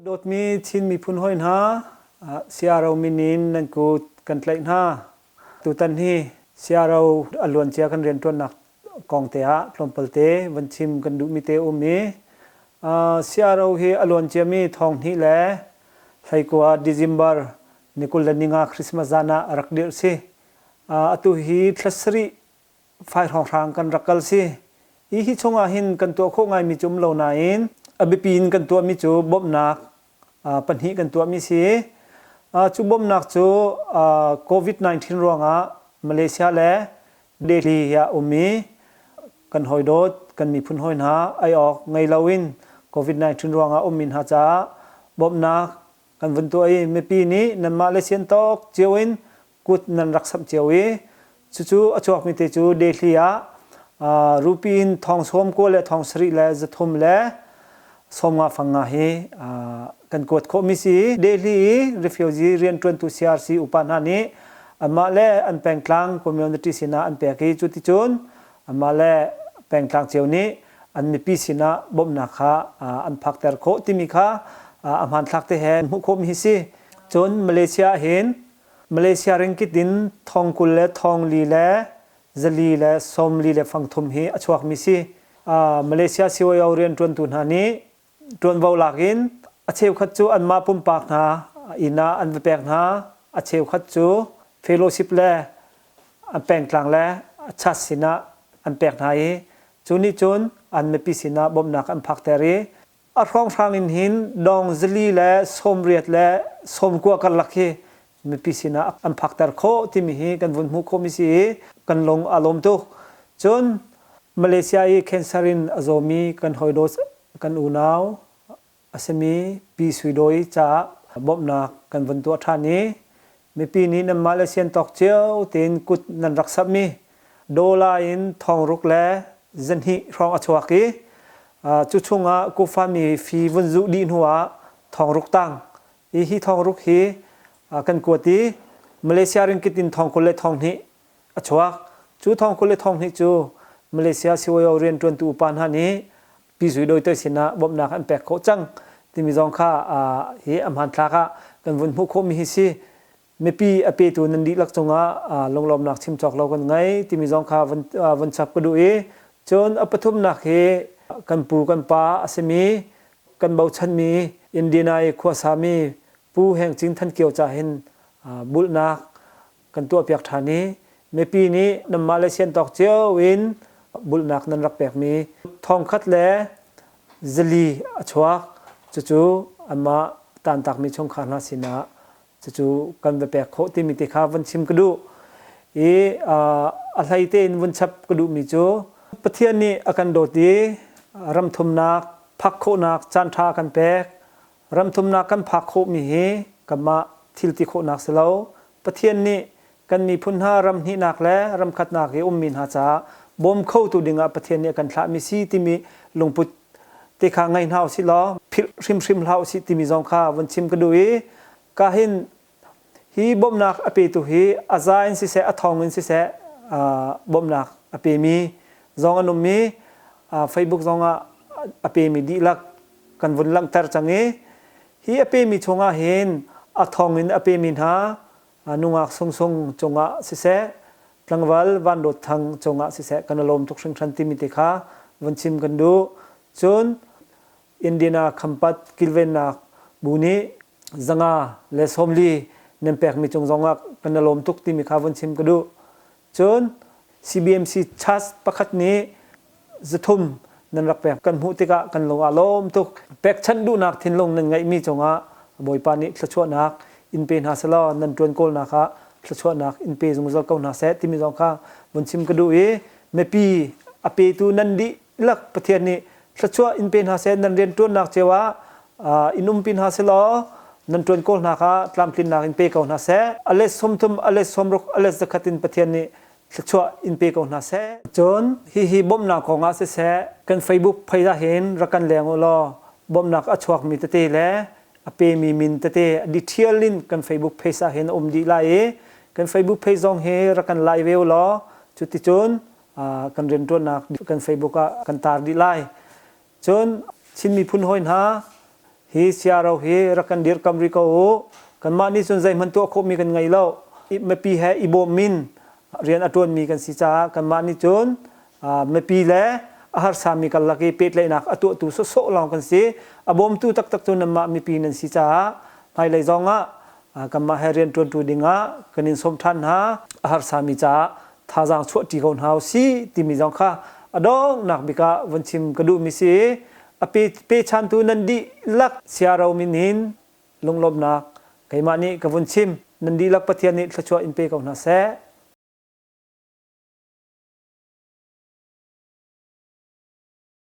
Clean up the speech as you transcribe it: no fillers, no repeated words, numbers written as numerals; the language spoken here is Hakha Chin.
Dawtmi Chin miphun hawi hna, CRO min in nan kut kan tlaih hna. Tutan hi CRO a luancia kan rianṭuannak kong te ah tlawmpalte van chim kan duhmi te um i CRO hi a luanciami thawng hnih le hleikua December ni 25 Christmas zan ah a rak dirh si. Atu hi thla sarih fai hrawnghrang kan rak kal si. Hi hi chungah hin kan tuah khawh ngaimi cu um lo nain a biapi in kan tuahmi cu bawmhnak pahnih kan tuahmi si. Cu bawmhnak cu COVID-19 ruangah Malaysia le Delhi ah um i kan hawidawt kan miphun hawi hna ei awk ngei loin COVID-19 ruangah ummi hna caah bawmhnak kan vun tuah i mipi nih nanmah le sian tawk cio in kut nan rak samh cio i cucu a chuakmi te cu Delhi ah rupee in thong sawm kua le thong sarih le zathum le sawmnga fangnga hi kan kuat khawhmi si. Delhi i refugee rianṭuantu CRC upa hna nih anmah le an pengtlang community sinah an pek i cuticun anmah le pengtlang cio nih an mipi sinah bawmhnak kha an phakter khawh timi kha a hmanthlak te he hmuh khawhmi hi si. Cun Malaysia ah hin Malaysia ringkit in thong 20 le thong li le zali le sawmli le fangthum hi a chuakmi si. Malaysia CYO rianṭuantu hna nih ṭuanvo lak in a cheukhat cu anmah pumpak hna inn ah an va pek hna, a cheukhat cu fellowship le an pengtlang le a church sinah an pek hna i cu nih cun an mipi sinah bawmhnak an phakter i a hrawnghrang in hin dong zali le sawmriat le sawmkua karlak hi mipi sinah an phakter khawh timi hi kan vun hmuh khawhmi si i kan lung aa lawm tuk. Cun Malaysia i cancer in a zawmi kan hawidaw kan unau a simi Pi Sui Doi caah bawmhnak kan vun tuah ṭhan i mipi nih nanmah le sian tawk cio tein kut nan rak samhmi dollar in thongruk le zahnih hrawng a chuak i cu chungah kufami fi vun zuh dih hnuah thongruk tang i hi thongruk hi kan kuat i Malaysia ringkit in thong 20 le thong hnih a chuak. Cu thong 20 le thong hnih cu Malaysia CYO rianṭuantu upa hna nih Pi Sui Doi Toi sinah bawmhnak an pek khawh cang timi zong kha hi a hmanthlak ah kan vun hmuh khawhmi hi si. Mipi a petu nan dihlak cungah lunglawmnak chim cawk lo kan ngei timi zong kha vun chap ka duh i cun a pathumnak hi kan pu kan pa a simi kan bochanmi Indiana i khuasami Pu Heng Cing Than Kio ca hin bulhnak kan tuahpiak ṭhan i mipi nih nanmah le siantawk cio in bulhnak nan rak pekmi thongkhat le zali a chuak. Cucu anmah tantakmi chungkhar hna sinah cucu kan va pek khawh timi te kha van chim ka duh i a hlei tein vun chap ka duhmi cu Pathian nih a kan dawt i ramthumnak phak khawhnak caanṭha a kan pek. Ramthumnak kan phak khawhmi hi kanmah thil ti khawhnak si lo. Pathian nih kan miphun hna ram hnihnak le ram khatnak i ummi hna caah bawm khotu dingah Pathian nih a kan thlahmi si timi lungput te kha ngei hna usih law philh hrimhrim hlah usih timi zong kha vun chim ka duh i ka hin hi bawmhnak a petu hi a za in siseh a thong in siseh bawmhnak a pemi zong an um i Facebook zong ah a pemi dihlak kan vun langhter cang i hi a pemi chungah hin a thong in a pemi hna nungak sungsung cungah siseh tlangval Van Dawt Thang cungah siseh kan i lawm tuk hringhran timi te kha vun chim kan duh. Cun Indiana Khampat kilvennak bu nih zanga le sawmli nan pekmi cung zongah kan i lawm tuk timi kha vun chim ka duh. Cun CBMC church pakhat nih zathum nan rak pek kan hmuh tikah kan lung aa lawm tuk. Pekchanh duhnak thinlung nan ngeihmi cungah Bawipa nih thluachuahnak in pe hna selaw nan ṭuan kawlnak ah thluachuahnak in pe zungzal ko hna seh timi zong kha vun chim ka duh i mipi a petu nan dihlak Pathian nih thluachuah in pe hna seh nan rianṭuannak cio ah in umpi hna selaw nan ṭuan kawlnak ah tlamtlinnak in pe ko hna seh. A let 30, a let 60, a let 100 in Pathian nih thluachuah in pe ko hna seh. Cun hihi bawmhnak kong ah siseh kan Facebook page ah hin rak kan leng u law bawmhnak a chuakmi tete le a pemi min tete a detail in kan Facebook page ah hin a um dih lai i kan Facebook page zong hi rak kan like ve u law cuticun kan rianṭuannak kan Facebook ah kan tar dih lai. Cun Chin miphun hawi hna. Hi CRO hi rak kan dirhkamh rih ko u. Kanmah nih cun zeihmanh tuah khawhmi kan ngei lo. Mipi he i bawm in rian a ṭuanmi kan si caah kanmah nih cun mipi le a harsami karlak i pehtlaihnak a tuahtu sawhsawh lawng kan si. A bawmtu taktak cu nanmah mipi nan si caah hmailei zong ah kanmah he rian ṭuanṭu dingah kan in sawm ṭhan hna. A harsami caah thazaang chuahṭi ko hna usih timi zong kha a donghnak bik ah vun chim ka duhmi si. A pechantu nan dihlak CRO min in lunglawmhnak keimah nih ka vun chim. Nan dihlak Pathian nih thluachuah in pe ko hna seh.